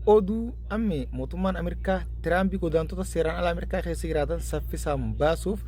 Oduu ammee mootummaan Ameerikaa Tiraampi godaantota seeraan ala Ameerikaa keessa jiraatan saffisaan baasuuf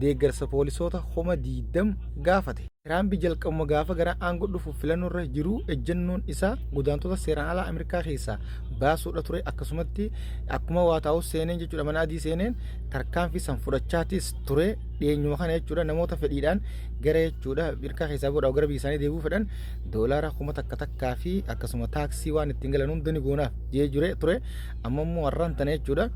deeggarsa poolisoota 20,000 gaafate. Tiraampi jalqabuma gaafa gara aangoo dhufuuf filannoorra jiru ejjennoon isaa godaantota seeraan alaa Ameerikaa keessaa baasuudha ture. Akkasumatti akkuma waa taa'us seeneen jechuudha, mana adii seeneen tarkaanfii san fudhachaatis ture. Dhiyeenyuma kana jechuudha namoota fedhiidhaan gara jechuudha Ameerikaa keessaa godhaa gara biyya isaanii deebi'uu fedhan doolaara 1000 takkaa fi akkasuma taaksii waan ittiin galan hunda ni goonaaf jee jure ture. Amma immoo har'aan tana jechuudha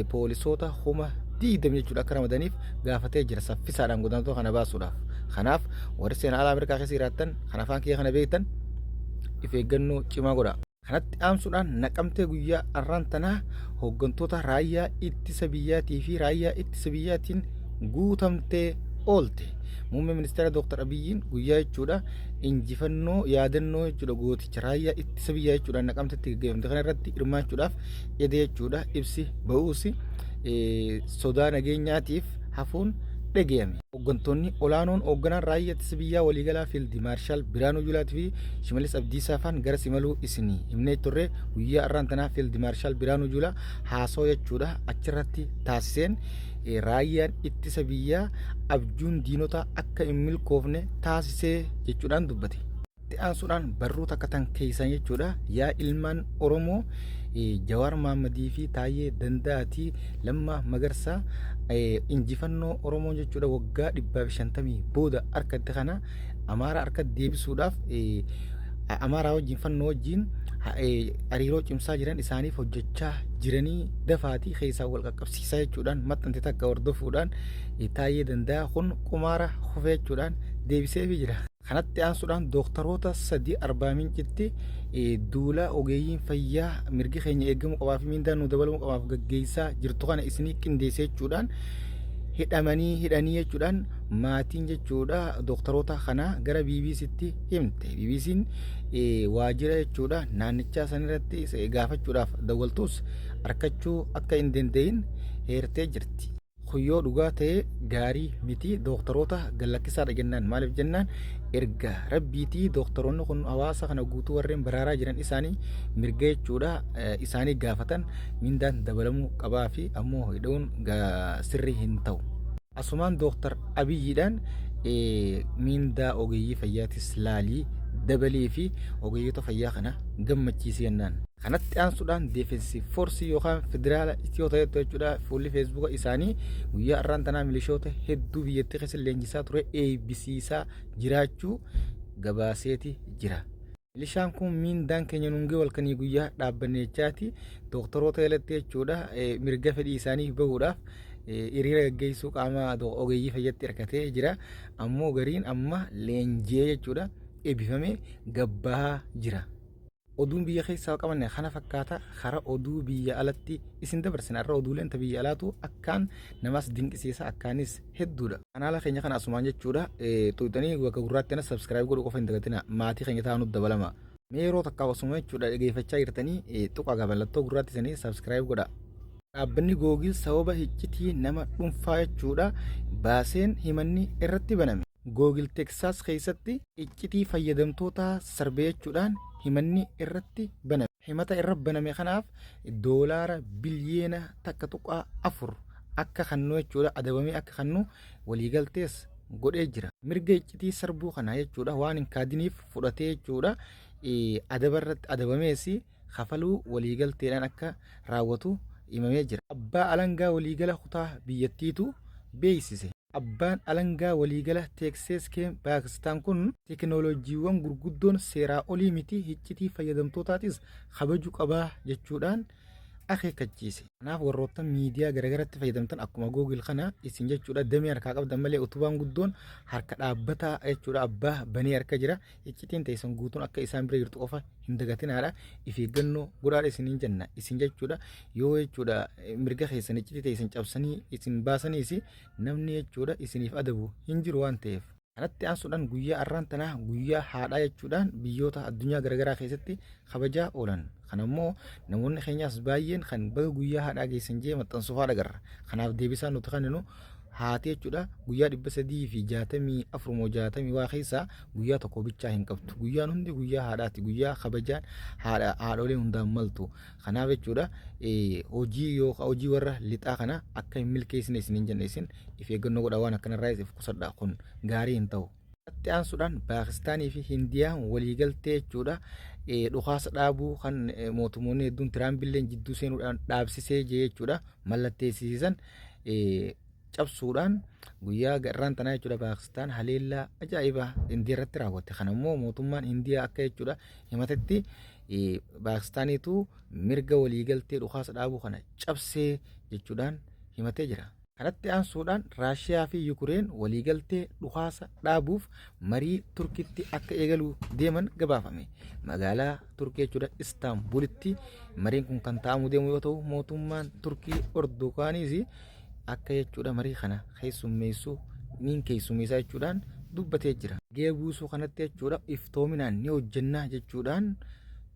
poolisoota 20,000 jechuudha akka ramadaniif gaafatee jira saffisaadhaan godaantota kana baasuudhaaf. Kanaaf warri seeraan alaa Ameerikaa keessa jiraattan kan afaan kiyya kana beektan if eeggannoo cimaa godha. Kanatti aansuudhaan Naqamtee guyyaa har'aan tanaa hooggantoota raayyaa ittisa biyyaatii fi raayyaa ittisa biyyaatiin guutamtee oolte. Muummee ministeera Dr. Abiyyiin guyyaa jechuudha injifannoo yaadannoo jechuudha gooticha raayyaa ittisa biyyaa jechuudha Naqamtetti gaggeeffamte kana irratti hirmaachuudhaaf ede jechuudha ibsi ba'uus sodaa nageenyaatiif hafuun dhagayame. Hooggantoonni olaanoon hoogganaan raayyaa ittisa biyyaa waliigalaa Fiildi Maarshaal Biraanuu Juulaatii fi Shimallis Abdiisaa faan gara simaluu isinii himnee turre. Guyyaa har'aan tanaa Fiildi Maarshaal Biraanuu Juulaa haasoo jechuudha achirratti taasiseen raayyaan ittisa biyyaa abjuun diinotaa akka hin milkoofne taasisee jechuudhaan dubbate. Itti aansuudhaan barruu takka tan keessan jechuudha yaa ilmaan Oromoo, Jawaar Mahammadii fi Taayyee Danda'aatii Lammaa Magarsaa injifannoo Oromoon jechuudha waggaa 150 booda harkatti kana Amaara harka deebisuudhaaf Amaaraa wajjin fannoo wajjin hariiroo cimsaa jiran isaaniif hojjechaa jiranii dafaatii keessaa wal qaqqabsiisaa jechuudhaan maxxante takka hordofuudhaan Taayyee Danda'aa kun qumaara kufee jechuudhaan deebiseefii jira. Kanatti aansuudhaan dooktaroota sadii Arbaa Mincitti duula ogeeyyiin fayyaa mirgi keenya eegamuu qabaa fi miindaan nu dabalamuu qabaaf gaggeessaa jirtu kana isinii qindeessee jechuudhaan hidhamanii hidhanii jechuudhaan maatiin jechuudha dooktaroota kanaa gara BBCtti himte. BBC'n waajjira jechuudha naannichaa sanirratti gaafachuudhaaf dawwaltus arkachuu akka hin danda'in heertee jirti. Kun yoo dhugaa ta'e gaarii miti, dooktaroota gallakkisaadha jennaan. Maaliif jennaan, erga rabbiitii dooktaroonni kun hawaasa kana guutuu warreen baraaraa jiran isaanii mirga jechuudha isaanii gaafatan mindaan dabalamuu qabaa fi ammoo hidhuun sirrii hin ta'u. Asumaan Dooktar Abiyyiidhaan miindaa ogeeyyii fayyaatis laalii dabalii fi ogeeyyota fayyaa kana gammachiisi jennaan. Kanatti aansuudhaan Defensive Force yookaan Federaala Itiyoo ta'etu jechuudha fuulli Feesbuuka isaanii guyyaa har'aan tanaa milishoota hedduu biyyattii keessa leenjisaa ture eebbisiisaa jiraachuu gabaaseeti jira. Milishaan kun miindaan keenya nuun ga'e halkanii guyyaa dhaabbanneechaati doktoroota jalatti jechuudha mirga fedhii isaanii bahuudhaaf hiriira gaggeessuu qaama ogeeyyii fayyatti hirkatee jira. Ammoo gariin amma leenji'ee jechuudha eebbifamee gabbahaa jira. Oduun biyya keessaa qabanne kana fakkaata. Kara oduu biyya alatti isin dabarsina. Har'a oduuleen ta biyya alaatu akkaan namas dinqisiisa, akkaanis hedduudha. Kanaala keenya kana asumaan jechuudha tuqxanii bakka gurraatti kana subscribe godhuu qofa hin dagatina, maatii keenya ta'aa nutti dabalama. Mee yeroo takkaaf osuma jechuudha dhageeffachaa jirtanii tuqaa mallattoo gurraatti sanii subscribe godha. Dhaabbanni Google sababa iccitii nama dhuunfaa jechuudha baaseen himanni irratti baname. Google Texas keessatti iccitii fayyadamtootaa sarbe jechuudhaan himanni irratti baname. Himata irra baname kanaaf doolaara biliyoona 1.4 akka kannu jechuudha adabamee akka kannu waliigaltees godhee jira. Mirga iccitii sarbuu kana jechuudha waan hin kaadiniif fudhatee jechuudha adaba irratti adabamees kafaluu waliigalteedhaan akka raawwatu himamee jira. Abbaa alangaa waliigala kutaa biyyattiitu beeksise. Abbaan alangaa waliigala Teeksees Keen Baakistaan kun teekinooloojiiwwan gurguddoon seeraa olii miti, iccitii fayyadamtootaatis kabaju qabaa jechuudhaan akeekkachiise. Kanaaf warroottan miidiyaa garagaratti fayyadamtan akkuma Google kana isin jechuudha damee harkaa qabdan malee utubaan guddoon harka dhaabbataa jechuudha abbaa banee harka jira. Iccitiin teessan guutuun akka isaan bira jirtu qofa hin dagatinaadha. If eeggannoo godhaadha isiniin jenna. Isin jechuudha yoo jechuudha mirga keessan iccitii teessan cabsanii isin baasaniis namni jechuudha isiniif adabu hin jiru waan ta'eef. Kanatti aansuudhaan guyyaa har'aan tanaa guyyaa haadhaa jechuudhaan biyyoota addunyaa garaagaraa keessatti kabajaa oolan. Kana immoo namoonni keenyaas baay'een kan baga guyyaa haadhaa geessan jee maxxansuufaa dhagarra. Kanaaf deebisaan nuti kenninu Haati jechuudha guyyaa 364 moo 60 waa keessaa guyyaa tokko bichaa hin qabdu. Guyyaan hundi guyyaa haadhaati. Guyyaa kabajaan haadha haadholee hundaan maltu. Kanaaf jechuudha hojii yoo hojii warra lixaa kana akka hin milkeessine isiniin jenna isin if eeggannoo godhaa waan akkanarraa if qusadhaa kun gaarii hin ta'u. Itti aansuudhaan Paakistaanii fi Hindiyaan waliigaltee jechuudha dhukaasa dhaabuu kan mootummoonni hedduun Tiraampiilleen jidduu seenuudhaan dhaabsisee jee jechuudha mallatteessisiisan cabsuudhaan guyyaa irraan tanaa jechuudha Paakistaan haleellaa ajaa'ibaa Hindiyaa irratti raawwatte. Kana immoo mootummaan Hindiyaa akka jechuudha himatetti Paakistaaniitu mirga waliigaltee dhukaasa dhaabuu kana cabsee jechuudhaan himatee jira. Kanatti aansuudhaan Raashiyaa fi Yukureen waliigaltee dhukaasa dhaabuuf marii Turkitti akka eegaluu deeman gabaafame. Magaalaa Turkii jechuudha Istaanbulitti mariin kun kan taa'amuu deemu yoo ta'u mootummaan Turkii Erdogaaniis akka jechuudha marii kana keessummeessu niin keessummeessaa jechuudhaan dubbatee jira. Gahee buusuu kanatti jechuudha iftoominaan ni hojjennaa jechuudhaan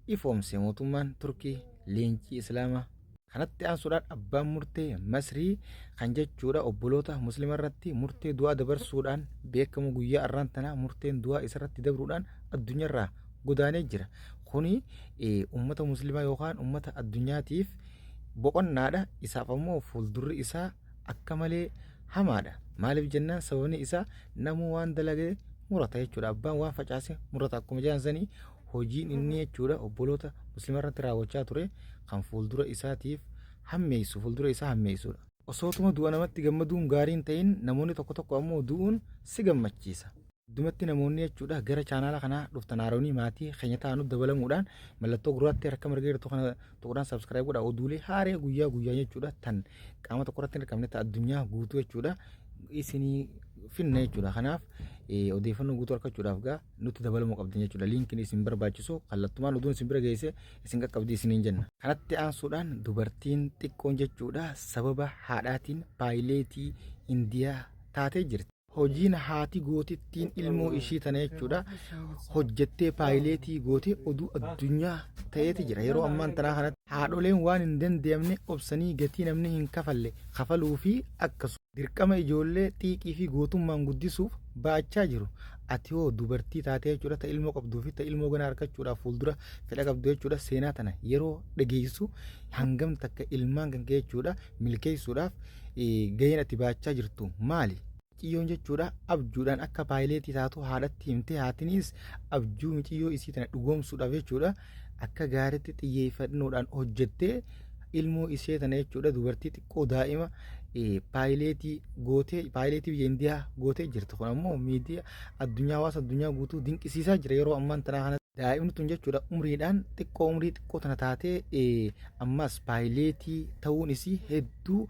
ifoomse mootummaan Turkii leencii Islaamaa. Kanatti aansuudhaan abbaan murtee Masrii kan jechuudha obboloota muslima irratti murtee du'aa dabarsuudhaan beekamu guyyaa arraan tanaa murteen du'aa isarratti dabruudhaan addunyaarraa godaanee jira. Kuni ummata muslimaa yookaan ummata addunyaatiif boqonnaadha. Isaaf ammoo fuuldurri isaa akka malee hamaadha. Maaliif jennaan sababni isaa namuu waan dalage murata jechuudha. Abbaan waan facaase murata akkuma jedhan sanii hojiin inni jechuudha obboloota muslima irratti raawwachaa ture kan fuuldura isaatiif hammeessu fuuldura isaa hammeessudha. Osootuma du'a namatti gammaduun gaarii hin ta'in namoonni tokko tokko ammoo du'uun si gammachiisa. Addumatti namoonni jechuudha gara chaanaala kanaa dhuftan haaroonii maatii keenya ta'anu dabalamuudhaan mallattoo gurraatti harka mirga jirtu kana tuquudhaan subscribe godhaa oduulee haaree guyyaa guyyaan jechuudha tan qaama tokko irratti hin hirkamne ta addunyaa guutuu jechuudha isinii finna jechuudha. Kanaaf odeeffannoo guutuu argachuudhaaf gaa nutti dabalamuu qabdan jechuudha. Liinkiin isin barbaachisu kallattumaan oduun isin bira geesse isin qaqqabdi isiniin jenna. Kanatti aansuudhaan dubartiin xiqqoon jechuudha sababa haadhaatiin paayileetii Indiyaa taatee jirti. Hojiin haati gootittiin ilmoo ishii tana jechuudha hojjettee paayileetii gootee oduu addunyaa ta'eeti jira. Yeroo ammaan tanaa kanatti haadholeen waan hin danda'amne obsanii gatii namni hin kafalle kafaluu fi akkasuma dirqama ijoollee xiiqii fi gootummaan guddisuuf ba'achaa jiru. Ati hoo dubartii taatee jechuudha ta ilmoo qabduu fi ta ilmoo ganaa argachuudhaaf fuuldura fedha qabdu jechuudha seenaa tana yeroo dhageessu hangam takka ilmaan kan kee jechuudha milkeessuudhaaf gaheen ati ba'achaa jirtu maali? Miciyyoon jechuudha abjuudhaan akka paayileetii taatu haadhatti himte haatinis abjuu miciyyoo isii tana dhugoomsuudhaaf jechuudha akka gaariitti xiyyeeffannoodhaan hojjettee ilmoo ishee tana jechuudha dubartii xiqqoo daa'ima paayileetii gootee paayileetii biyya Indiyaa gootee jirti kun ammoo miidiyaa addunyaa hawaasa addunyaa guutuu dinqisiisaa jira yeroo ammaan tanaa kana daa'imni tun jechuudha umriidhaan xiqqoo umrii xiqqoo tana taatee ammas paayileetii ta'uun isii hedduu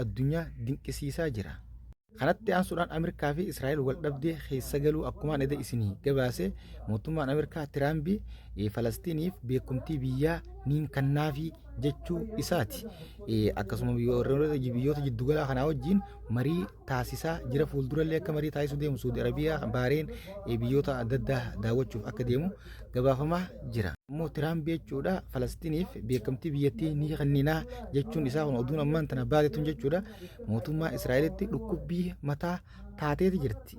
addunyaa dinqisiisaa jira. Kanatti aansuudhaan Ameerikaa fi Israa'el wal dhabdee keessa galuu akkumaan eda isinii gabaase mootummaan Ameerikaa Tiraampi Falastiiniif beekumtii biyyaa niin kannaafii jechuu isaati. Akkasuma biyyoota jiddugalaa kanaa wajjin marii taasisaa jira fuuldurallee akka marii taasisuu deemu Suudi Arabiyaa, Baareen biyyoota adda addaa daawwachuuf akka deemu gabaafamaa jira. Immoo Tiraamp jechuudha Falastiiniif beekamtii biyyattii ni kenninaa jechuun isaa kun oduun ammaan tana baate tun jechuudha mootummaa Israa'elitti dhukkubbii mataa taateeti jirti.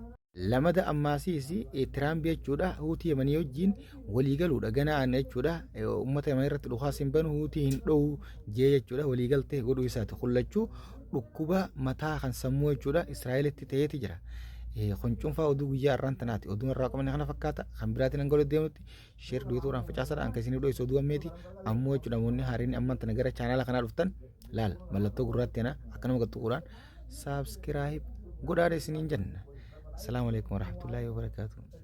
Lamada ammaasiis Tiraamp jechuudha Huutii Yemanii wajjin walii galuudha ganaan jechuudha uummata Yemen irratti dhukaas hin banu Huutii hin dhowu jee jechuudha walii galtee godhuu isaati kullachuu dhukkuba mataa kan sammuu jechuudha Israa'elitti ta'eeti jira. Kun cuunfaa oduu guyyaa har'aan tanaati. Oduun irraa qabne kana fakkaata. Kan biraatiin hanga walitti deemnutti sheer duutuudhaan facaasaadha. Anka isinii dho'ise oduu ammeeti. Ammoo jechuudha namoonni haariin ammaan tana gara chaanaala kanaa dhuftan laal mallattoo gurraatti kana akkanuma qaxxuquudhaan saabskiraayib godhaadha isiniin jenna. Assalaamu alaikum warahmatullaahi wabarakaatuh.